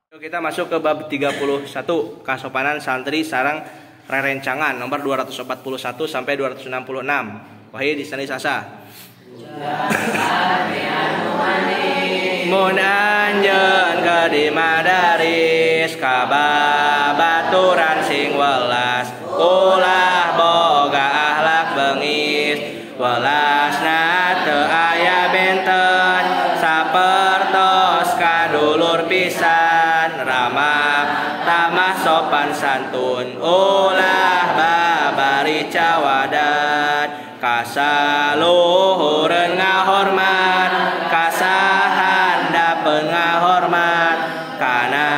Kita masuk ke bab 31, kasopanan santri sareng rerencangan nomor 241 sampai 266. Wahid di sana sasa. Mun anjeun ke di madaris kababaturan sing welas ulah boga akhlak bengis welasna teu aya benten sapertos kadulur pisan ramah tamah sopan santun ulah babari cawadan kasaluhureun ngahormat kasahandapeun ngahormat kana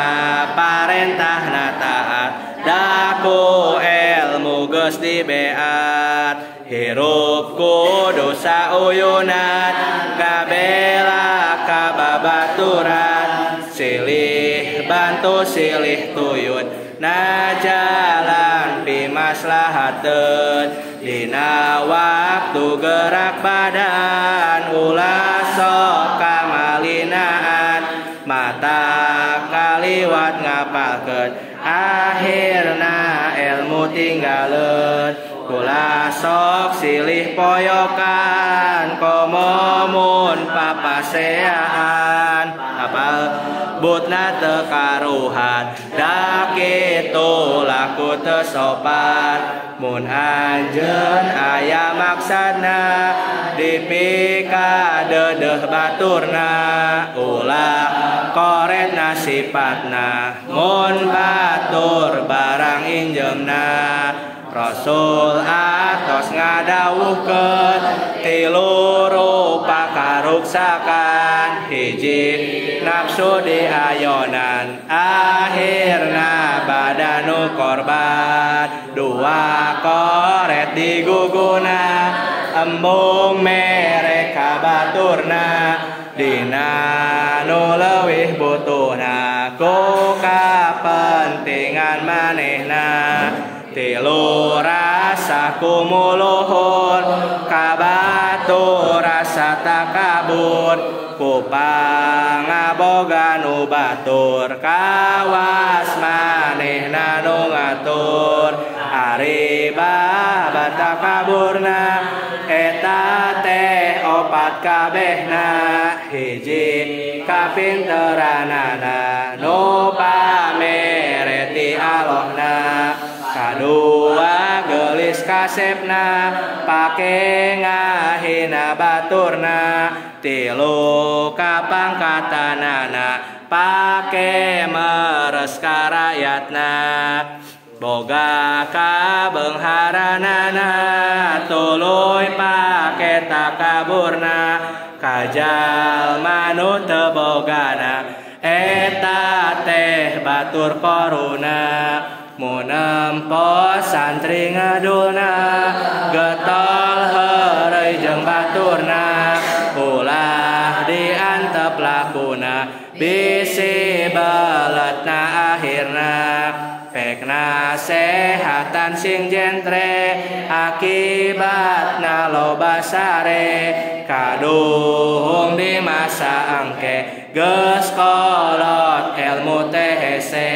parentahna taat daku ilmu geus dibeat hirup kudu sauyunan gabela ka babaturan silih bantu silih tuyun na jalan pimaslahateun dina waktu gerak badan ulah sok kamalinaan mata kaliwat ngapalkeun akhirna ilmu tinggaleun kula sok silih poyokan komo mun papaseaan apal butna teu karuhan da kitu laku teu sopan mun anjeun aya maksadna dipikadeudeuh baturna ulah koretna sipatna mun batur barang injeumna Rasul atos ngadawuhkeun tilu rupa karuksakan hiji nafsu diayonan akhirna badanu korban dua koret diguguna embung mere kabaturna dina nu leuwih butuhna ku kapentingan manehna tilu rasa kumuluhur kabatu rasa takabur ku pangaboga nu batur kawas manehna nu ngatur ari babat takaburna eta teh opat kabehna hiji kapinteranana nu pamere ti Allahna kadua gelis kasepna pake ngahina baturna tilu kapangkatanana pake meres ka rakyatna boga kabeungharanana tuluy pake takaburna kajalma nu teu bogana eta teh batur koruna mun nempo santri ngadulna getol heureuy jeung baturna ulah diantep lakuna bisi beletna akhirna pek nasehatan sing jentre akibatna loba sare kaduhung di masa angke geus kolot ilmu teh hese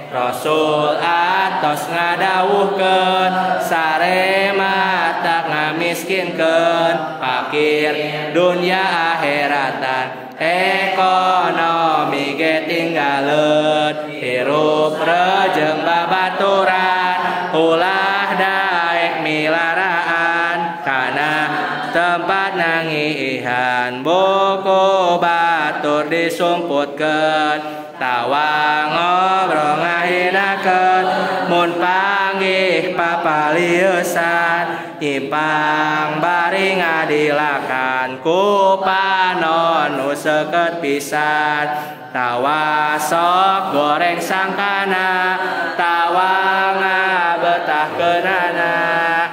Rasul atos ngadawuhkeun sare mata ngamiskinkeun fakir dunya akhiratan ekonomi ge tinggaleun hirup rejeng babaturan ulah daek milaraan kana tempat nangiihan buku batur disumputkeun tawa ngobrol ngahinakeun mun panggih papalieusan nyimpang bari ngadilakan ku panon nu seukeut pisan tawa sok goreng sangkana tawa ngabetahkeunana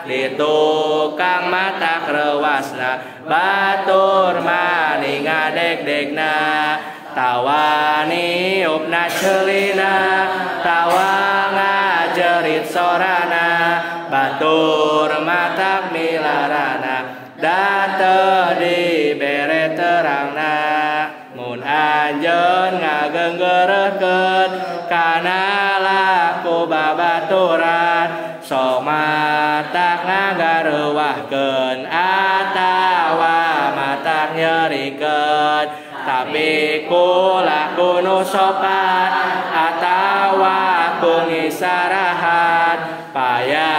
di tukang mata rewasna batur maning ngadeg-degna tawa niupna ceulina tawa ngajerit sorana batur matak milarana da teu dibere terangna mun anjeun ngomongkeun ngageunggeureuhkeun kana laku babaturan sok matak ngagareuwahkeun atawa matak nyerikeun tapi kulaku nu sopan atawa ku ngisarahan paya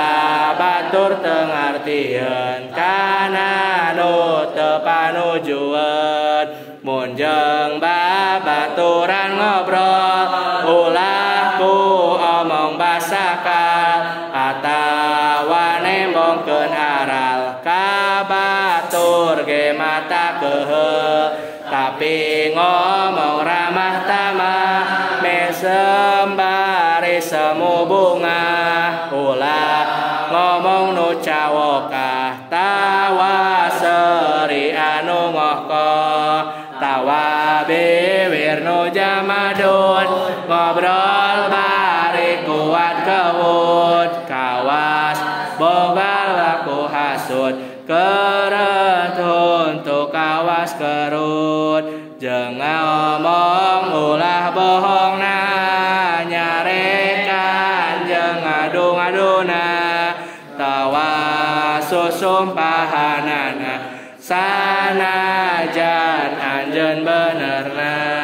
batur teu ngartieun kana nu teu panujueun mun jeung babaturan ngobrol ulah ku omong basakal atawa nembongkeun aral ka batur ge mata kehe tapi ngomong ramah tamah mesem bari semu bunga ulah ngomong nu cawokah tawa seuri anu ngohkoh tawa biwir nu jamadun ngobrol bari kuat kewut kawas boga laku hasud keret untuk kawas kerut jeung ngomong ulah bohongna nyarekan jeung ngadu-ngaduna tawa susumpahanana sanajan anjeun benerna.